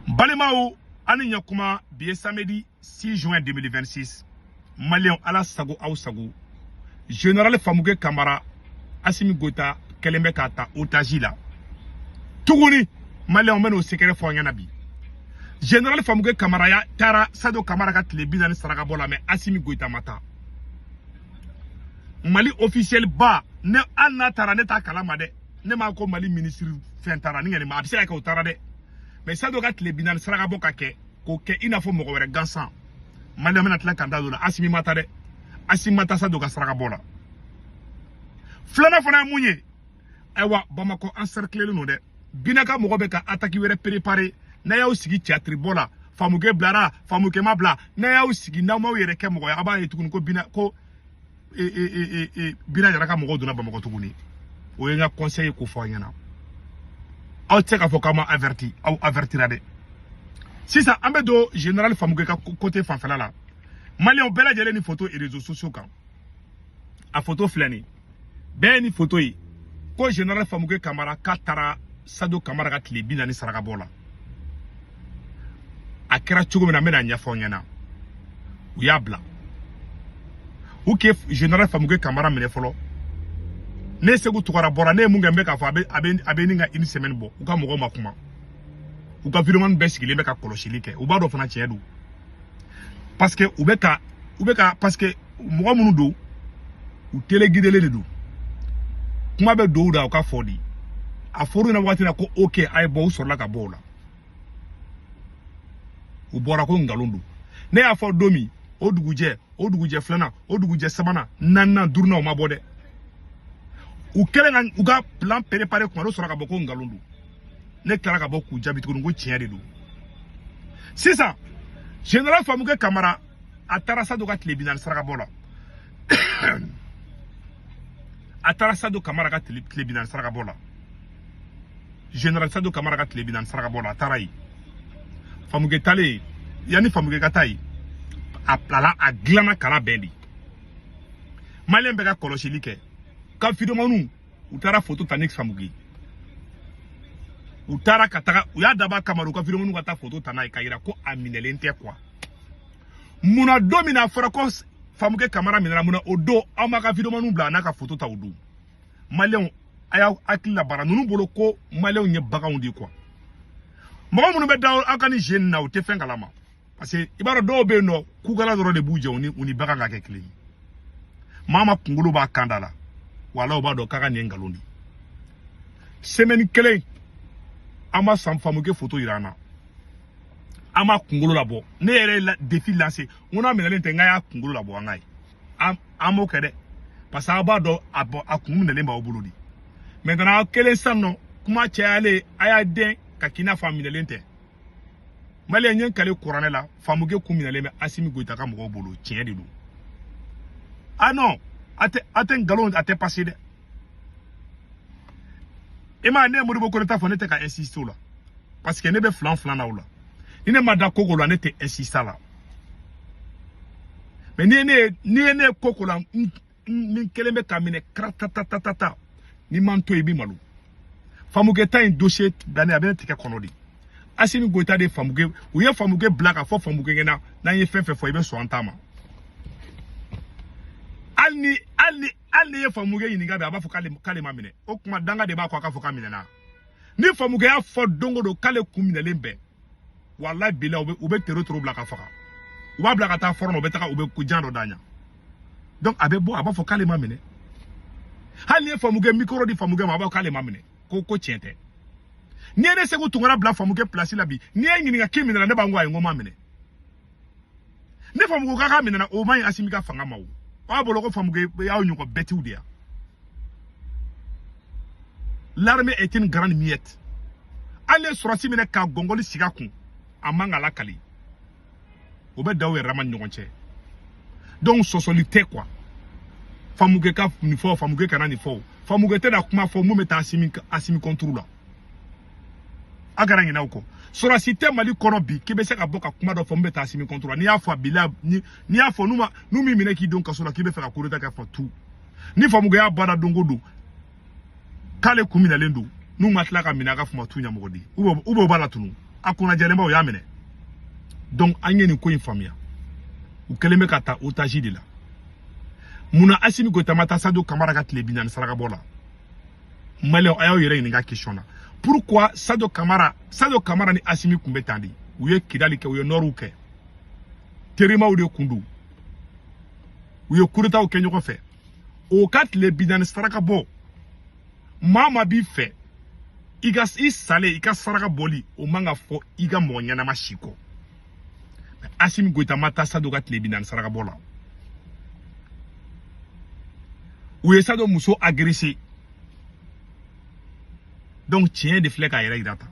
Balimaw, ani ɲakuma. Bi ye samedi 6 juin 2026. Maliyɛnw, Ala sago aw sago. Général Famuke Kamara, Asimi Goita kɛlen bɛ k'a ta otage la tuguni. Maliyɛnw, bɛ n'o secret fɔ an ɲɛna bi. Général Famuke Kamara ya taara Sadio Kamara ka tile 40 saraka bɔ la, mais Asimi Goita ma taa. Mali officiel ba ne, hali n'a taara, ne t'a kalama dɛ. Ne m'a ko Mali ministre fɛn taara ni ŋɛni ma, a bɛ se ka kɛ o taara dɛ. Mais Sadio ka tile 40 saraka bɔ ka kɛ k'o kɛ i n'a fɔ mɔgɔ wɛrɛ gansan. Maliyɛn bɛna tila k'an da don la. Asimi ma taa dɛ, Asimi ma taa Sadio ka saraka bɔ la. Filanan fana ye mun ye? Ayiwa, Bamakɔ encerclelen don dɛ. Bina ka mɔgɔ bɛ ka attaque wɛrɛ préparer. N'a y'aw sigi théâtre bɔ la, Famuke bilara, Famuke ma bila. N'a y'aw sigi, n'aw m'aw yɛrɛ kɛ mɔgɔ ye, a b'a ye tuguni ko Bina ko e e e e Bina yɛrɛ ka mɔgɔw donna Bamakɔ tuguni. O ye n ka conseil ye k'o fɔ aw ɲɛna. Aw tɛ se k'a fɔ k'aw ma averti, aw avertira dɛ. Sisan an bɛ don général Famuke ka côté fanfɛla la. Maliyɛnw bɛɛ lajɛlen ni photo réseaux sociaux kan, a photo filɛ nin bɛɛ ye, ni photo ye ko général Famuke Kamara k'a taara Sadio Kamara ka tile 40 saraka bɔ la. A kɛra cogo min na, n bɛna ɲɛfɔ aw ɲɛna. U y'a bila, u k'e général Famuke Kamara minɛ fɔlɔ. Ne Segu Tugara bɔra, ne ye mun kɛ? N bɛ k'a fɔ a bɛ ni ka une semaine bɔ, u ka mɔgɔw ma kuma. U ka vidéoman bɛɛ sigilen bɛ ka kɔlɔsili kɛ. U b'a dɔn fana tiɲɛ don, parce que u bɛ ka parce que mɔgɔ minnu don, u téléguidelen de don. Kuma bɛ don u da, u ka fɔ de. A fɔr'u ɲɛna waati na ko ok, a ye bɔ. U sɔrɔla ka bɔ o la, u bɔra ko nkalon don. Ne y'a fɔ don min, o dugujɛ, o dugujɛ filanan, o dugujɛ sabanan, naaninan, duurunan, o ma bɔ dɛ. U kɛlen ka u ka plan préparé kuma dɔ, sɔrɔ ka bɔ ko nkalon don. Ne tilara ka bɔ k'u jaabi tuguni ko tiɲɛ de don. Sisan général Famuke Kamara, a taara Sadio ka tile 40 saraka bɔ la. A taara Sadio Kamara ka tile 40 saraka bɔ la. Général Sadio Kamara ka tile 40 saraka bɔ la, a taara yen. Famuke talen, yanni Famuke ka taa yen, a bilala, a dilanna kala bɛn de. Maliyɛn bɛɛ ka kɔlɔsili kɛ ka videomaniw, u taara photo ta ni Famuke. U taara ka taga, u y'a dab'a kama, u ka videomaniw ka taa photo ta n'a ye k'a yira ko a minɛlen tɛ quoi. Munna don min na a fɔra ko Famuke Kamara minɛna, munna o don aw ma ka videomaniw bila a n'a ka photo ta o don? Maliyɛnw, a y'aw hakili labaara. Ninnu bolo ko maliyɛnw ye baganw de ye quoi. Mɔgɔ minnu bɛ da aw ka ni jeune na, u tɛ fɛn kalama, parce que i b'a dɔn dɔw bɛ yen nɔ, kukala dɔrɔn de b'u jɛ, u ni bagan ka kɛ kelen ye. Maa ma kunkolo b'a kan da la, wala u b'a dɔn k'a ka nin ye nkalon de ye. Semaine kelen, an ma san Famuke photo yira an na, an m'a kunkolo labɔ. Ne yɛrɛ ye défi lancé, n ko n'a minɛlen tɛ, n k'a y'a kunkolo labɔ an ka ye. An m'o kɛ dɛ, parce que aw b'a dɔn a bɔ a kun minɛlen b'aw bolo de. Maintenant aw kelen sisan nɔ, kuma cayalen, a y'a den ka k'i n'a fɔ a minɛlen tɛ. Maliyɛn ye, n kale kuranɛ la, Famuke kun minɛlen bɛ Asimi Goyita ka mɔgɔw bolo. Tiɲɛ de don. Ah non, a tɛ nkalon, a tɛ passer dɛ. I m'a ye, ne ye Modibo Kone ta fɔ, ne tɛ ka insister o la, parce que ne bɛ filan filan na o la. Ni ne ma da koko la, ne tɛ insister a la. Mais ni ye ne ye koko la, n ni kelen bɛ ka minɛ karatatatata, ni man to yen, i bɛ malo. Famuke ta in dossier dannen, a bɛ ne tigɛ kɔnɔ de. Asimi Goyita de ye Famuke, u ye Famuke bila ka fɔ Famuke ɲɛna n'an ye fɛn fɛn fɔ, i bɛ sɔn an ta ma. Hali ni ye Famuke ɲininka bi, a b'a fɔ k'ale ma minɛ. O kuma danga de b'a kɔ, a k'a fɔ k'a minɛna. Ni Famuke y'a fɔ don o don k'ale kun minɛlen bɛɛ, walayi bila, u bɛ tero tero bila ka faga. U b'a bila ka taa front na, u bɛ taga, u bɛ jan dɔ d'a ɲɛ. Donc a bɛ bɔ, a b'a fɔ k'ale ma minɛ. Hali ni ye Famuke micro di Famuke ma, a b'a fɔ k'ale ma minɛ, ko tiɲɛ tɛ. N'i ye ne Segu Tunkara bila Famuke place la bi, n'i ye ɲininka k'i minɛna, ne b'a ko ayi, n ko ma minɛ. Ne Famuke k'a minɛna, o man ɲi Asimi ka fanga ma. O b'a bolo ko Famuke y'aw ɲɔgɔn bɛtiw de ya. L'armée est une grande miette. Hali ye sɔrɔsi minɛ ka gɔngɔli sigi a kun, a man ka lakali. O bɛ da u yɛrɛ ma ni ɲɔgɔn cɛ. Donc sɔsɔli tɛ quoi. Famuke ka nin fɔ, Famuke kana nin fɔ, Famuke tɛ na kuma fɔ mun bɛ taa Asimi contre la. A kana ɲinɛ o kɔ. Sɔrɔsi tɛ Mali kɔnɔ bi k'i bɛ se ka bɔ ka kuma dɔ fɔ mun bɛ taa Asimi contre la. N'i y'a fɔ a bila ni n'i y'a fɔ n'u ma n'u m'i minɛ k'i don kaso la, k'i bɛ fɛ ka coup d'état kɛ, fɔ tu. Ni Famuke y'a bada don o don k'ale kun minɛlen don, n'u ma tila ka minɛ, a ka fama tu ɲɛmɔgɔ di, ou bien u b'a la tunu. A kunnajɛlenba, o y'a minɛ. Donc an ye nin ko in faamuya, u kɛlen bɛ ka ta otage de la. Munna Asimi Goïta ma taa Sadio Kamara ka tile 40 saraka bɔ la? Maliyɛnw, a y'aw yɛrɛ ɲininka question na: pourquoi Sadio Kamara? Sadio Kamara ni Asimi kun bɛ tan de. U ye Kidali kɛ, u ye nɔriw kɛ, terimaw de kun don. U ye coup kɛ ɲɔgɔn fɛ. O ka tile 40 saraka bɔ, maa maa b'i fɛ i ka i salen, i ka saraka bɔli, o man ka fɔ i ka mɔgɔ ɲɛnama si kɔ. Asimi Goïta ma taa Sadio ka tile 40 saraka bɔ la. U ye Sadio muso agressé. Donc tiɲɛ de filɛ k'a yɛrɛ yira tan,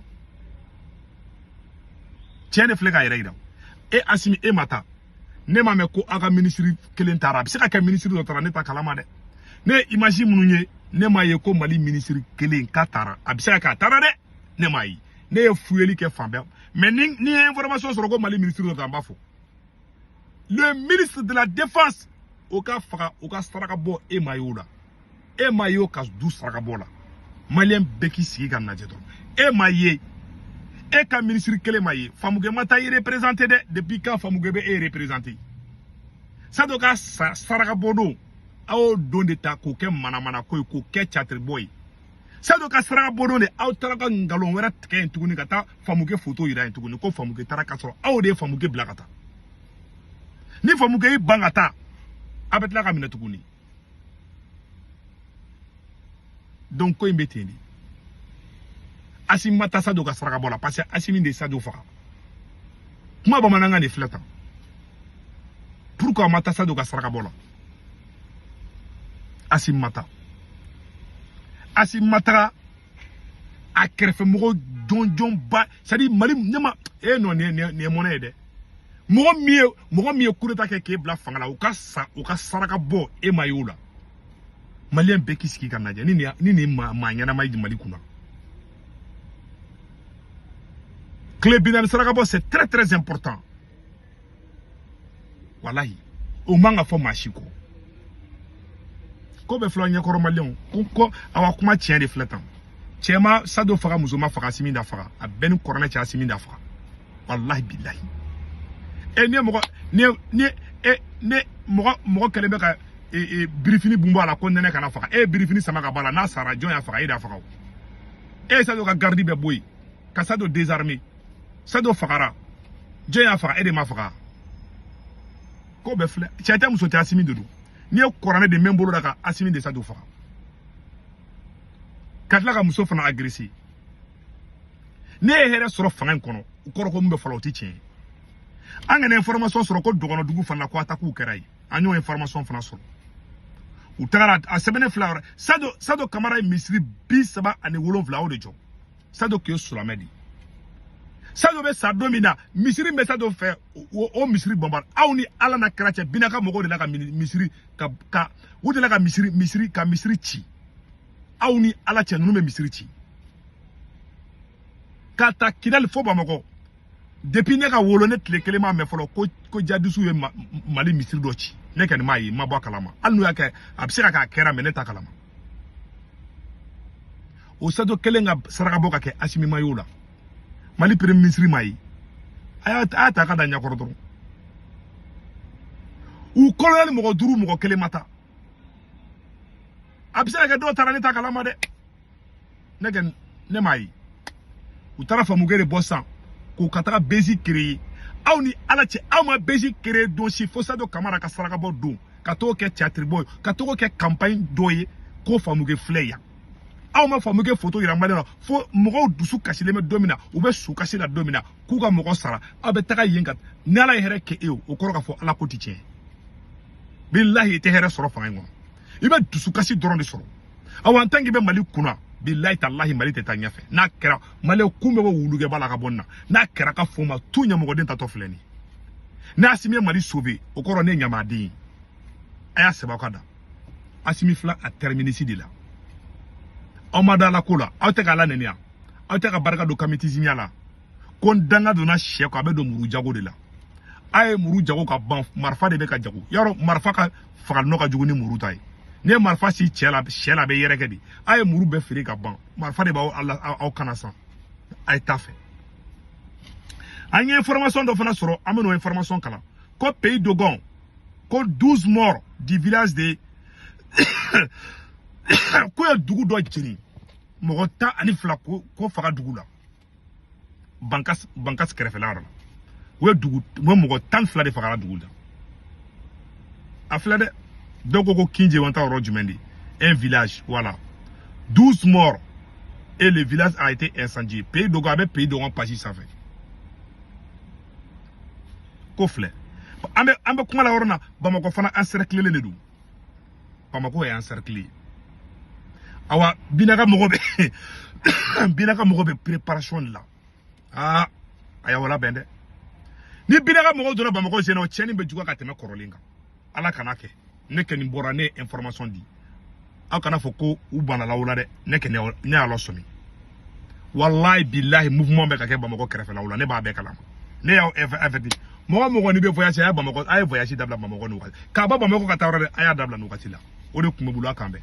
tiɲɛ de filɛ k'a yɛrɛ yira. E Asimi, e ma taa, ne m'a mɛn ko aw ka minisiri kelen taara. A bɛ se ka kɛ minisiri dɔ taara, ne ta kalama dɛ. Ne ye image minnu ye, ne m'a ye ko Mali minisiri kelen k'a taara. A bɛ se ka kɛ a taara dɛ, ne m'a ye. Ne ye fuyeli kɛ fan bɛɛ, mais ni ye information sɔrɔ ko Mali minisiri dɔ taara, n b'a fɔ. Le ministre de la Défense, o ka faga, o ka saraka bɔ, e m'a ye o la. E m'a ye o ka du saraka bɔ la. Maliyɛn bɛɛ k'i sigi ka lajɛ dɔrɔn. E m'a ye, e ka minisiri kelen ma ye. Famukɛ ma taa i représenté dɛ. Depuis quand Famukɛ bɛ e représenté? Sadio ka saraka bɔ don, aw y'o don de ta k'o kɛ manamana ko ye, k'o kɛ catiribɔ ye. Sadio ka saraka bɔ don de, aw taara ka nkalon wɛrɛ tigɛ yen tuguni, ka taa Famukɛ foto yira yen tuguni ko Famukɛ taara, ka sɔrɔ aw de ye Famukɛ bila ka taa. Ni Famukɛ y'i ban ka taa, a bɛ tila ka minɛ tuguni. Donc ko in bɛ ten de. Asimi ma taa Sadio ka saraka bɔ la, parce que Asimi de ye Sadio faga. Kuma bamanankan de filɛ tan. Pourquoi ma taa Sadio ka saraka bɔ la? Asimi ma taa, Asimi ma taga. A kɛrɛfɛ mɔgɔ jɔnjɔnba, c'est à dire Mali, ne ma e non, nin ye mɔnɛ ye dɛ. Mɔgɔ min ye coup d'état kɛ k'e bila fanga la, u ka sa, u ka saraka bɔ, e ma ye o la. Maliyɛn bɛɛ k'i sigi ka lajɛ ni nin maa ɲɛnama ye Mali kunna. Tile 40 saraka bɔ, c'est très très important. Walahi, o man ka fɔ maa si kɔ. Ko bɛ filɛ ɲɛkɔrɔ. Maliyɛnw ko awa, kuma tiɲɛ de filɛ tan. Cɛ ma Sadio faga, muso ma faga, Asimi da faga. A bɛɛ ni kɔrɔnɛ cɛ, Asimi da faga. Walahi bilahi. E ne mɔgɔ ne ne e ne mɔgɔ mɔgɔ kɛlen bɛ ka birifini bun bɔ a la ko nɛnɛ kana faga. E ye birifini sama ka bɔ a la, n'a sara, jɔn y'a faga? E de y'a faga o. E ye Sadio ka garidi bɛɛ bɔ yen ka Sadio désarmer. Sadio fagara, jɔn y'a faga? E de ma faga. Ko bɛɛ filɛ, cɛ tɛ, muso tɛ, Asimi de don. N'i ye kɔrɔnɛ de mɛn bolo la ka Asimi de Sadio faga, ka tila ka muso fana agressé. Ne ye hɛrɛ sɔrɔ fanga in kɔnɔ, o kɔrɔ ko mun bɛ fɔlɔ, o tɛ tiɲɛ ye. An kana information sɔrɔ ko dɔgɔnɔdugu fana ko attaque kɛra yen. An y'o information fana sɔrɔ. U tagara a sɛbɛnnen fila wɛrɛ. Sadio Kamara ye misiri 37 o de jɔ. Sadio tun ye silamɛ de ye. Sadio bɛ sa don min na, misiri bɛ Sadio fɛ, o misiri bɔnbɔn. Aw ni Ala na kira cɛ, Binaka mɔgɔw de la ka misiri ka u de la ka misiri ci. Aw ni Ala cɛ, ninnu bɛ misiri ci ka taa Kidali fo Bamakɔ. Depuis ne ka wolo, ne tile kelen ma mɛn fɔlɔ ko jadisiw ye Mali misiri dɔ ci. Ne kɔni m'a ye, n ma bɔ a kalama. Hali n'u y'a kɛ, a bɛ se ka kɛ a kɛra, mais ne t'a kalama. O Sadio kelen ka saraka bɔ ka kɛ, Asimi ma y'o la, Mali premier ministre ma ye. A y'a ta ka da ɲɛkɔrɔ dɔrɔn. U colonel mɔgɔ duuru, mɔgɔ kelen ma taa. A bɛ se ka kɛ dɔw taara, ne t'a kalama dɛ. Ne kɛ ne m'a ye. U taara Famukɛ de bɔ sisan k'u ka taga bezi créer. Aw ni Ala cɛ, aw ma bezi créer don si fo Sadio Kamara ka saraka bɔ don, ka t'o kɛ théâtre bɔ ye, ka t'o kɛ campagne dɔ ye ko Famukɛ filɛ yan. Aw ma Famukɛ photo yira Maliyɛn na fo mɔgɔw dusu kasilen bɛ don min na, u bɛ su kasi la don min na k'u ka mɔgɔ sara. Aw bɛ taga yen ka ni Ala ye hɛrɛ kɛ e ye, o kɔrɔ k'a fɔ Ala ko tɛ tiɲɛ. Bilahi, i tɛ hɛrɛ sɔrɔ fanga in kɔnɔ, i bɛ dusukasi dɔrɔn de sɔrɔ. Awa, en tant que i bɛ Mali kunna, bilahi talahi, Mali tɛ taa ɲɛfɛ. N'a kɛra Maliyɛn kun bɛ bɔ wulukɛba la ka bɔ nin na, n'a kɛra ka fɔ ma tu ɲɛmɔgɔden tatɔ filɛ nin ye. N'a Asimi ye Mali sauver, o kɔrɔ ne ye ɲamaden ye. A y'a sɛbɛn aw ka da. Asimi filɛ a terminus de la. Aw ma da la ko la, aw tɛ ka Ala nɛni yan, aw tɛ ka barika don kamitisinya la. Ko n danga donna sɛ kɔ, a bɛ don muru jago de la. A ye muru jago ka ban, marifa de bɛ ka jago. Yarɔ, marifa ka fagali nɔ ka jugu ni muru ta ye. N'i ye marifa si cɛ la, sɛ la, a bɛ yɛrɛkɛ de. A ye muru bɛɛ feere ka ban, marifa de b'aw aw kana san. A ye taa fɛ. An ye information dɔ fana sɔrɔ, an bɛn'o information kalan ko pays Dogon, ko 12 morts du village de, k'u ye dugu dɔ jeni, mɔgɔ 12 ko faga dugu la, Bankas, Bankas kɛrɛfɛla yɔrɔ la. U ye dugu, u ye mɔgɔ 12 de fagara dugu la. A filɛ dɛ, dɔw ko Kinje ta yɔrɔ jumɛn de, un village, voilà, 12 morts et le village a été incendié. Pays Dogon, a bɛ Pays Dogon page sanfɛ. Ko filɛ, an bɛ kuma la yɔrɔ na. Bamakɔ fana encerclé de don. Bamakɔ ye encerclé. Awa, Bina ka mɔgɔ bɛ, Bina ka mɔgɔ bɛ préparation de la. Aa, a y'aw labɛn dɛ. Ni Bina ka mɔgɔw donna Bamakɔ sen na, o tiɲɛni bɛ juguya ka tɛmɛ kɔrɔlen kan. Ala kana kɛ. Ne kɔni bɔra, ne ye information di. Aw kana fɔ ko u banna l'aw la dɛ. Ne kɔni, ne y'a lasɔmi. Wallahi billahi, mouvement bɛ ka kɛ Bamakɔ kɛrɛfɛlaw la. Ne b'a bɛɛ kalama. Ne y'aw averti. Mɔgɔ mɔgɔ n'i bɛ voyage, a ye Bamakɔ, a ye voyage dabila Bamakɔ nin wagati. K'a bɔ Bamakɔ ka taa yɔrɔ dɛ, a y'a dabila nin wagati la. O de tun bɛ bolo. A kan bɛn.